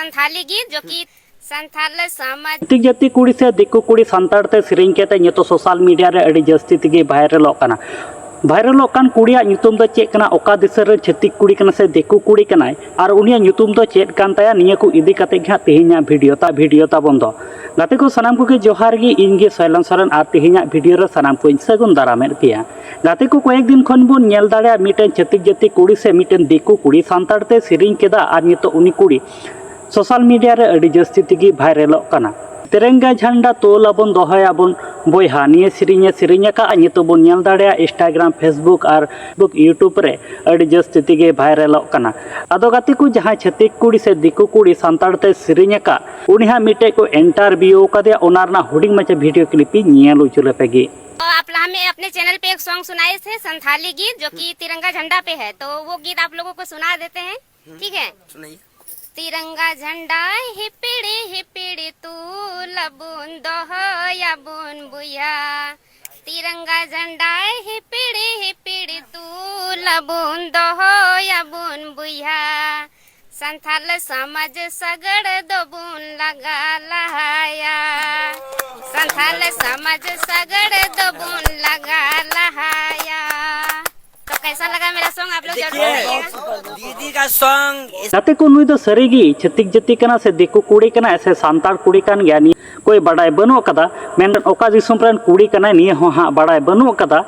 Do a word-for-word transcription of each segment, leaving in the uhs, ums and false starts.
संथाली गीत जो कि संथाल समाज ᱪᱷᱟᱹᱛᱤᱠ ᱡᱟᱹᱛᱤ ᱠᱩᱲᱤ ᱥᱮ ᱫᱤᱠᱩ ᱠᱩᱲᱤ ᱥᱟᱱᱛᱟᱲ ᱛᱮ ᱥᱮᱨᱮᱧ ᱠᱟᱛᱮ ᱱᱤᱛᱚᱜ ᱥᱳᱥᱟᱞ ᱢᱤᱰᱤᱭᱟ ᱨᱮ ᱟᱹᱰᱤ ᱡᱟᱹᱥᱛᱤ ᱛᱮᱜᱮ ᱵᱷᱟᱭᱨᱟᱞᱚᱜ ᱠᱟᱱᱟ᱾ ᱵᱷᱟᱭᱨᱟᱞᱚᱜ ᱠᱟᱱ ᱠᱩᱲᱤᱭᱟᱜ ᱧᱩᱛᱩᱢ ᱫᱚ ᱪᱮᱫ ᱠᱟᱱᱟ, ᱚᱠᱟ ᱫᱤᱥᱚᱢ ᱨᱮᱱ ᱪᱷᱟᱹᱛᱤᱠ ᱠᱩᱲᱤ ᱠᱟᱱᱟ ᱥᱮ ᱫᱤᱠᱩ ᱠᱩᱲᱤ ᱠᱟᱱᱟᱭ, ᱟᱨ ᱩᱱᱤᱭᱟᱜ ᱧᱩᱛᱩᱢ ᱫᱚ ᱪᱮᱫ ᱠᱟᱱ ᱛᱟᱭᱟ, ᱱᱤᱭᱟᱹ ᱠᱚ ᱤᱫᱤ ᱠᱟᱛᱮ ᱜᱮ ᱦᱟᱸᱜ ᱛᱮᱦᱮᱧᱟᱜ ᱵᱷᱤᱰᱤᱭᱳ ᱛᱟ ᱵᱷᱤᱰᱤᱭᱳ ᱛᱟᱵᱚᱱ ᱫᱚ᱾ ᱜᱟᱛᱮ ᱠᱚ ᱥᱟᱱᱟᱢ ᱠᱚᱜᱮ ᱡᱚᱦᱟᱨ ᱜᱮ, ᱤᱧ ᱜᱮ ᱥᱚᱭᱞᱚᱱ ᱥᱚᱨᱮᱱ, ᱟᱨ ᱛᱮᱦᱮᱧᱟᱜ ᱵᱷᱤᱰᱤᱭᱳ ᱨᱮ ᱥᱟᱱᱟᱢ ᱠᱚᱧ ᱥᱟᱹᱜᱩᱱ ᱫᱟᱨᱟᱢᱮᱫ ᱯᱮᱭᱟ᱾ ᱜᱟᱛᱮ ᱠᱚ, ᱠᱚᱭᱮᱠ ᱫᱤᱱ ᱠᱷᱚᱱ ᱵᱚᱱ ᱧᱮᱞ ᱫᱟᱲᱮᱭᱟᱜ ᱢᱤᱫᱴᱮᱱ ᱪᱷᱟᱹᱛᱤᱠ ᱡᱟᱹᱛᱤ ᱠᱩᱲᱤ ᱥᱮ ᱢᱤᱫᱴᱮᱱ ᱫᱤᱠᱩ ᱠᱩᱲᱤ ᱥᱟᱱᱛᱟᱲ ᱛᱮ ᱥᱮᱨᱮᱧ ᱠᱮᱫᱟ, ᱟᱨ ᱱᱤᱛᱚᱜ ᱩᱱᱤ ᱠᱩᱲᱤ ᱥᱳᱥᱟᱞ ᱢᱤᱰᱤᱭᱟ ᱨᱮ ᱟᱹᱰᱤ ᱡᱟᱹᱥᱛᱤ ᱛᱮᱜᱮ ᱵᱷᱟᱭᱨᱟᱞᱚᱜ ᱠᱟᱱᱟ᱾ ᱛᱮᱨᱮᱝᱜᱟ ᱡᱷᱟᱱᱰᱟ ᱛᱚᱞ ᱟᱵᱚᱱ ᱫᱚᱦᱚᱭᱟᱵᱚᱱ ᱵᱚᱭᱦᱟ, ᱱᱤᱭᱟᱹ ᱥᱮᱨᱮᱧ ᱮ ᱥᱮᱨᱮᱧ ᱟᱠᱟᱫᱼᱟ, ᱱᱤᱛᱚᱜ ᱵᱚᱱ ᱧᱮᱞ ᱫᱟᱲᱮᱭᱟᱜᱼᱟ Instagram, Facebook ᱟᱨ Facebook, YouTube ᱨᱮ ᱟᱹᱰᱤ ᱡᱟᱹᱥᱛᱤ ᱛᱮᱜᱮ ᱵᱷᱟᱭᱨᱟᱞᱚᱜ ᱠᱟᱱᱟ᱾ ᱟᱫᱚ ᱜᱟᱛᱮ ᱠᱚ, ᱡᱟᱦᱟᱸᱭ ᱪᱷᱟᱹᱛᱤᱠ ᱠᱩᱲᱤ ᱥᱮ ᱫᱤᱠᱩ ᱠᱩᱲᱤ ᱥᱟᱱᱛᱟᱲ ᱛᱮ ᱥᱮᱨᱮᱧ ᱟᱠᱟᱫ, ᱩᱱᱤ ᱦᱟᱸᱜ ᱢᱤᱫᱴᱮᱡ ᱠᱚ ᱤᱱᱴᱟᱨᱵᱷᱤᱭᱩ ᱟᱠᱟᱫᱮᱭᱟ, ᱚᱱᱟ ᱨᱮᱱᱟᱜ ᱦᱩᱰᱤᱧ ᱢᱟᱪᱷᱟ ᱵᱷᱤᱰᱤᱭᱳ ᱠᱞᱤᱯ ᱤᱧ ᱧᱮᱞ ᱦᱚᱪᱚ ᱞᱮᱯᱮ ᱜᱮ᱾ तो आप हमें अपने चैनल पे एक सॉन्ग सुनाए थे संथाली गीत, जो कि तिरंगा झंडा पे है, तो वो गीत आप लोगों को सुना देते हैं। ठीक है। सुनाइए। तिरंगा झंडा हिपिड़ी हिपिड़ी तूल अबुन दोहय अबुन बुया। तिरंगा झंडा हिपिड़ी हिपिड़ी तूल अबुन दोहय अबुन बुया। संथाल समाज सगड़ दोबुन लगा लहाया। संथाल समाज सगड़ दोबुन लगा लहाया। तो कैसा लगा मेरा सॉन्ग, आप लोग जरूर बताइएगा। दीदी का सॉन्ग ᱜᱟᱛᱮ ᱠᱚ, ᱱᱩᱭ ᱫᱚ ᱥᱟᱹᱨᱤᱜᱮ ᱪᱷᱟᱹᱛᱤᱠ ᱡᱟᱹᱛᱤ ᱠᱟᱱᱟ ᱥᱮ ᱫᱤᱠᱩ ᱠᱩᱲᱤ ᱠᱟᱱᱟᱭ ᱥᱮ ᱥᱟᱱᱛᱟᱲ ᱠᱩᱲᱤ ᱠᱟᱱ ᱜᱮᱭᱟ, ᱱᱤᱭᱟᱹ ᱠᱚᱭ ᱵᱟᱰᱟᱭ ᱵᱟᱹᱱᱩᱜ ᱟᱠᱟᱫᱟ᱾ ᱢᱮᱱᱠᱷᱟᱱ ᱚᱠᱟ ᱫᱤᱥᱚᱢ ᱨᱮᱱ ᱠᱩᱲᱤ ᱠᱟᱱᱟᱭ, ᱱᱤᱭᱟᱹ ᱦᱚᱸ ᱦᱟᱸᱜ ᱵᱟᱰᱟᱭ ᱵᱟᱹᱱᱩᱜ ᱟᱠᱟᱫᱟ᱾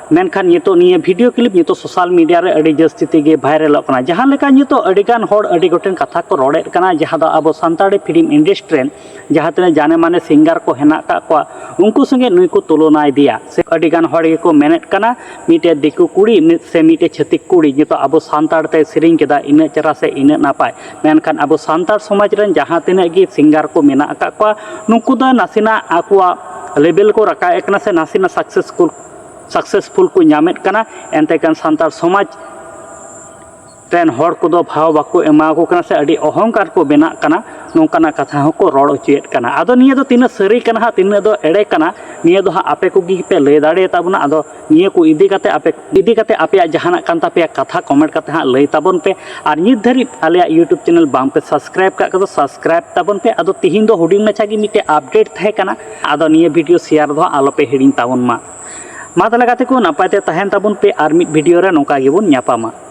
ᱢᱮᱱᱠᱷᱟᱱ ᱱᱤᱛᱚᱜ ᱱᱤᱭᱟᱹ ᱵᱷᱤᱰᱤᱭᱳ ᱠᱞᱤᱯ ᱱᱤᱛᱚᱜ ᱥᱳᱥᱟᱞ ᱢᱤᱰᱤᱭᱟ ᱨᱮ ᱟᱹᱰᱤ ᱡᱟᱹᱥᱛᱤ ᱛᱮᱜᱮ ᱵᱷᱟᱭᱨᱟᱞᱚᱜ ᱠᱟᱱᱟ᱾ ᱡᱟᱦᱟᱸ ᱞᱮᱠᱟ ᱱᱤᱛᱚᱜ ᱟᱹᱰᱤᱜᱟᱱ ᱦᱚᱲ ᱟᱹᱰᱤ ᱜᱚᱴᱮᱱ ᱠᱟᱛᱷᱟ ᱠᱚ ᱨᱚᱲᱮᱫ ᱠᱟᱱᱟ, ᱡᱟᱦᱟᱸ ᱫᱚ ᱟᱵᱚ ᱥᱟᱱᱛᱟᱲᱤ ᱯᱷᱤᱞᱢ ᱤᱱᱰᱟᱥᱴᱨᱤ ᱨᱮᱱ ᱡᱟᱦᱟᱸ ᱛᱤᱱᱟᱹᱜ ᱡᱟᱱᱮ ᱢᱟᱱᱮ ᱥᱤᱝᱜᱟᱨ ᱠᱚ ᱦᱮᱱᱟᱜ ᱟᱠᱟᱫ ᱠᱚᱣᱟ, ᱩᱱᱠᱩ ᱥᱚᱸᱜᱮ ᱱᱩᱭ ᱠᱚ ᱛᱩᱞᱚᱱᱟ ᱤᱫᱤᱭᱟ᱾ ᱥᱮ ᱟᱹᱰᱤᱜᱟᱱ ᱦᱚᱲ ᱜᱮᱠᱚ ᱢᱮᱱᱮᱫ ᱠᱟᱱᱟ, ᱢᱤᱫᱴᱮᱡ ᱫᱤᱠᱩ ᱠᱩᱲᱤ ᱢᱤᱫ ᱥᱮ ᱢᱤᱫᱴᱮᱡ ᱪᱷᱟᱹᱛᱤᱠ ᱠᱩᱲᱤ ᱱᱤᱛᱚᱜ ᱟᱵᱚ ᱥᱟᱱᱛᱟᱲ ᱛᱮ ᱥᱮᱨᱮᱧ ᱠᱮᱫᱟ, ᱤᱱᱟᱹᱜ ᱪᱮᱦᱨᱟ ᱥᱮ ᱤᱱᱟᱹᱜ ᱱᱟᱯᱟᱭ᱾ ᱢᱮᱱᱠᱷᱟᱱ ᱟᱵᱚ ᱥᱟᱱᱛᱟᱲ ᱥᱚᱢᱟᱡᱽ ᱨᱮᱱ ᱡᱟᱦᱟᱸ ᱛᱤᱱᱟᱹᱜ ᱜᱮ ᱥᱤᱝᱜᱟᱨ ᱠᱚ ᱢᱮᱱᱟᱜ ᱟᱠᱟᱫ ᱠᱚᱣᱟ, ᱱᱩᱠᱩ ᱫᱚ ᱱᱟᱥᱮᱱᱟᱜ ᱟᱠᱚᱣᱟᱜ ᱞᱮᱵᱮᱞ ᱠᱚ ᱨᱟᱠᱟᱵ ᱮᱫ ᱠᱟᱱᱟ ᱥᱮ ᱱᱟᱥᱮᱱᱟᱜ ᱥᱟᱠᱥᱮᱥᱯᱷᱩᱞ ᱥᱟᱠᱥᱮᱥᱯᱷᱩᱞ ᱠᱚ ᱧᱟᱢᱮᱫ ᱠᱟᱱᱟ᱾ ᱮᱱᱛᱮ ᱠᱷᱟᱱ ᱥᱟᱱᱛᱟᱲ ᱥᱚᱢᱟᱡᱽ ᱨᱮᱱ ᱦᱚᱲ ᱠᱚᱫᱚ ᱵᱷᱟᱣ ᱵᱟᱠᱚ ᱮᱢᱟᱣᱟᱠᱚ ᱠᱟᱱᱟ ᱥᱮ ᱟᱹᱰᱤ ᱚᱦᱚᱝᱠᱟᱨ ᱠᱚ ᱵᱮᱱᱟᱜ ᱠᱟᱱᱟ, ᱱᱚᱝᱠᱟᱱᱟᱜ ᱠᱟᱛᱷᱟ ᱦᱚᱸᱠᱚ ᱨᱚᱲ ᱦᱚᱪᱚᱭᱮᱫ ᱠᱟᱱᱟ᱾ ᱟᱫᱚ ᱱᱤᱭᱟᱹ ᱫᱚ ᱛᱤᱱᱟᱹᱜ ᱥᱟᱹᱨᱤ ᱠᱟᱱᱟ ᱦᱟᱸᱜ, ᱛᱤᱱᱟᱹᱜ ᱫᱚ ᱮᱲᱮ ᱠᱟᱱᱟ, ᱱᱤᱭᱟᱹ ᱫᱚ ᱦᱟᱸᱜ ᱟᱯᱮ ᱠᱚᱜᱮ ᱯᱮ ᱞᱟᱹᱭ ᱫᱟᱲᱮᱭᱟᱛᱟ ᱵᱚᱱᱟ᱾ ᱟᱫᱚ ᱱᱤᱭᱟᱹ ᱠᱚ ᱤᱫᱤ ᱠᱟᱛᱮ ᱟᱯᱮ, ᱤᱫᱤ ᱠᱟᱛᱮ ᱟᱯᱮᱭᱟᱜ ᱡᱟᱦᱟᱱᱟᱜ ᱠᱟᱱ ᱛᱟᱯᱮᱭᱟ ᱠᱟᱛᱷᱟ, comment ᱠᱟᱛᱮ ᱦᱟᱸᱜ ᱞᱟᱹᱭ ᱛᱟᱵᱚᱱ ᱯᱮ᱾ ᱟᱨ ᱱᱤᱛ ᱫᱷᱟᱹᱨᱤᱡ ᱟᱞᱮᱭᱟᱜ YouTube channel ᱵᱟᱝ ᱯᱮ subscribe ᱠᱟᱜ ᱠᱚᱫᱚ subscribe ᱛᱟᱵᱚᱱ ᱯᱮ᱾ ᱟᱫᱚ ᱛᱤᱦᱤᱧ ᱫᱚ ᱦᱩᱰᱤᱧ ᱢᱟᱪᱷᱟ ᱜᱮ ᱢᱤᱫᱴᱮᱡ update ᱛᱟᱦᱮᱸ ᱠᱟᱱᱟ᱾ ᱟᱫᱚ ᱱᱤᱭᱟᱹ video share ᱫᱚ ᱦᱟᱸᱜ ᱟᱞᱚ ᱯᱮ ᱦᱤᱲᱤᱧ ᱛᱟᱵᱚᱱ ᱢᱟ᱾ ᱢᱟ ᱛᱟᱦᱚᱞᱮ ᱜᱟᱛᱮ ᱠᱚ, ᱱᱟᱯᱟᱭ ᱛᱮ ᱛᱟᱦᱮᱱ ᱛᱟᱵᱚᱱ ᱯᱮ, ᱟᱨ ᱢᱤᱫ video ᱨᱮ ᱱᱚᱝᱠᱟ ᱜᱮᱵᱚᱱ ᱧᱟᱯᱟᱢᱟ᱾